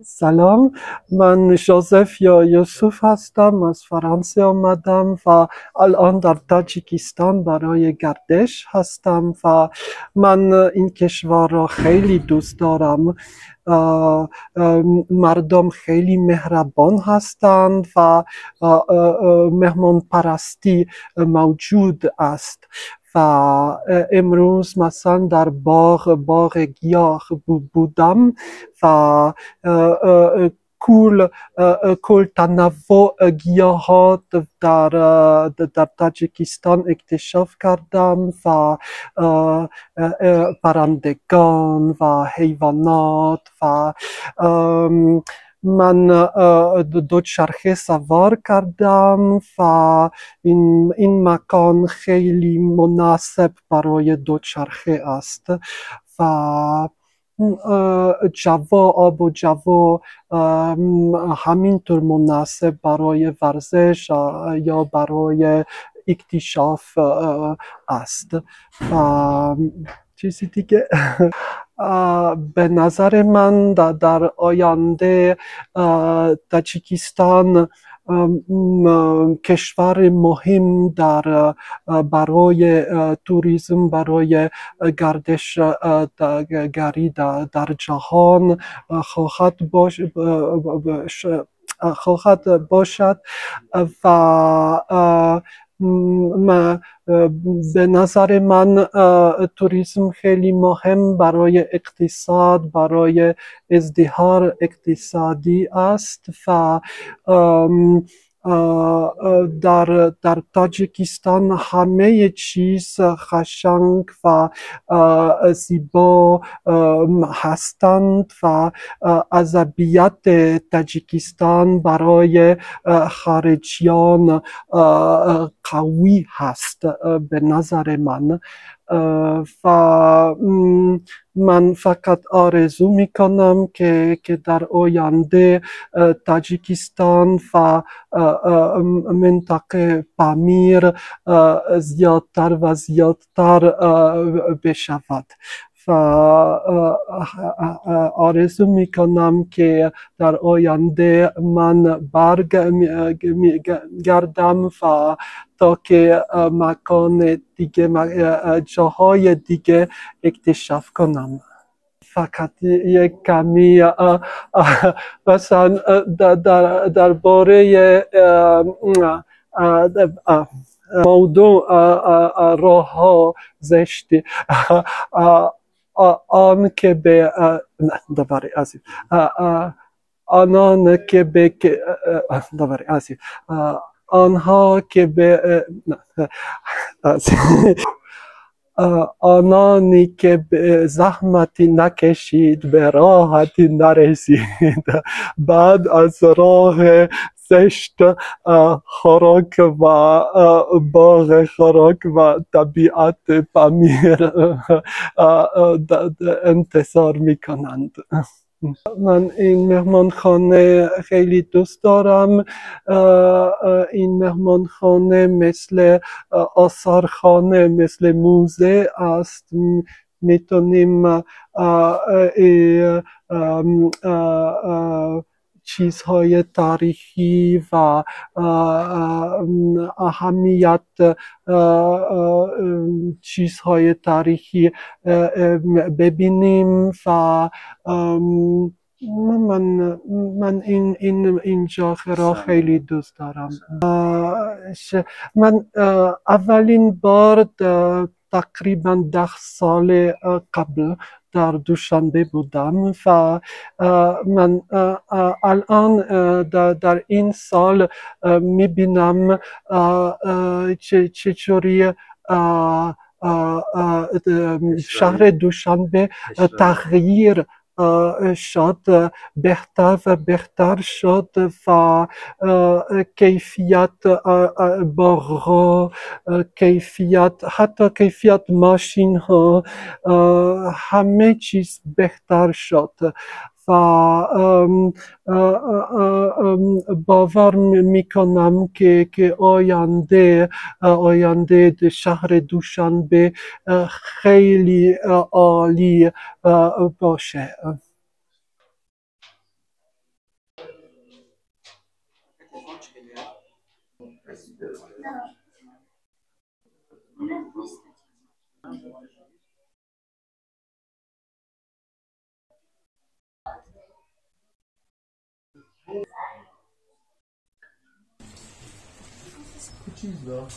سلام، من جوزف یا یوسف هستم، از فرانسه آمدم و الان در تاجیکستان برای گردش هستم و من این کشور را خیلی دوست دارم. مردم خیلی مهربان هستند و مهمان پرستی موجود است و امروز مثلا در باغ گیاه بودم و کل تنوع گیاهات در تاجیکستان اکتشاف کردم و پرندگان و حیوانات و من دوچرخه سوار کردم و این مکان خیلی مناسب برای دوچرخه است و آب و جو همینطور مناسب برای ورزش یا برای اکتشاف است. و چیزی دیگه، به نظر من در آینده تاجیکستان کشور مهم برای توریسم، برای گردش گری در جهان خواهد باشد و به نظر من توریسم خیلی مهم برای اقتصاد، برای ازدهار اقتصادی است و در تاجیکستان همه چیز قشنگ و زیبا هستند و ادبیات تاجیکستان برای خارجیان قوی هست به نظر من و من فقط آرزو میکنم که در آینده تاجیکستان و منطقه پامیر زیادتر و زیادتر بشود و آرزو میکنم که در آینده من برگردم و تا که مکان دیگه، جاهای دیگه اکتشاف کنم. فقط یک کمی مثلا درباره موضوع راه ها زشتی آن که به دوباره آسف آنان که به دوباره آسف آنها که به آنانی که به زحمتی نکشید به راحتی نرسید. بعد از راه زشت خوراک و باغ خوراک و طبیعت پامیر انتظار میکنند. من این مهمانخانه خیلی دوست دارم. این مهمانخانه مثل آثارخانه، مثل موزه است. میتونیم چیزهای تاریخی و اهمیت چیزهای تاریخی ببینیم و من این اینجا را خیلی دوست دارم. من اولین بار تقریبا 10 سال قبل در دوشنبه بودم و من الان در این سال میبینم چطوری شهر دوشنبه تغییر شد، بهتر و بهتر شد و کیفیت باغ‌ها، کیفیت حتی کیفیت ماشین ها، همه چیز بهتر شد و باور میکنم که آینده شهر دوشنبه خیلی عالی باشه. Чиз, да.